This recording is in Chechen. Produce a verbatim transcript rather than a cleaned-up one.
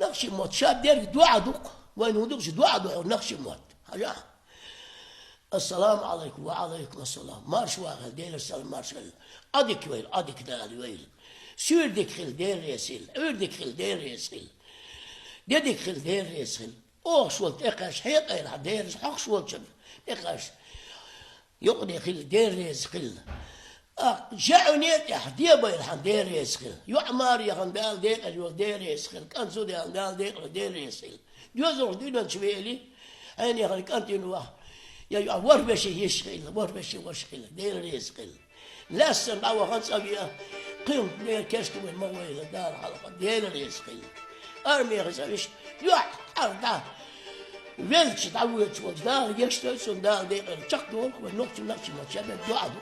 Нахчий мотт ша берг дуӀа ду-кх. Вайна хӀун ду-кх, дуӀа ду хьо, нахчий мотт. Хьажа. Ассаламу Ӏалайкум, ва Ӏалайкум ассалам. Марша вахийла, Делера салам, марша хилла. Ӏадика вайла, Ӏадика Дала вайла. Суьйре дика хила, Дела реза хила. Ӏуьйре дика хила, Дела реза хила. Де дика хила, Дела реза хила. Охуш волчу тӀекхаьчча хьекъайла хьан, Дела реза, хьокхуш волчунна тӀекхаьчча юкъане хила, Дела реза хила. А, жаӀуьне а тӀехь дебайла хьан, Дела реза хила. ЙоӀ маре яхана, Дала декъала йойла, Дела реза хила. КӀант зуда яхана, Дала декъала йойла, Дела реза хила. Доьзалхо дуьнен чу веъча, хьенехан кӀант йина ваха. Я, я, ворхӀ вешин йиша хила, ворхӀ вешин ваша хила, Дела реза хила. Лаьцна дӀавахана цӀа веа, кхин бер кешнаш вайна ма войла, Дала хьалха, Дела реза хила. Армехь цӀа виша, юьхь, тӀара дӀа, велча дӀавоьдуш волчу Дала гечдойла цунна, Дала декъала, чекхдолу вай нохчийн, нохчийн мотт ша берг дуӀа ду.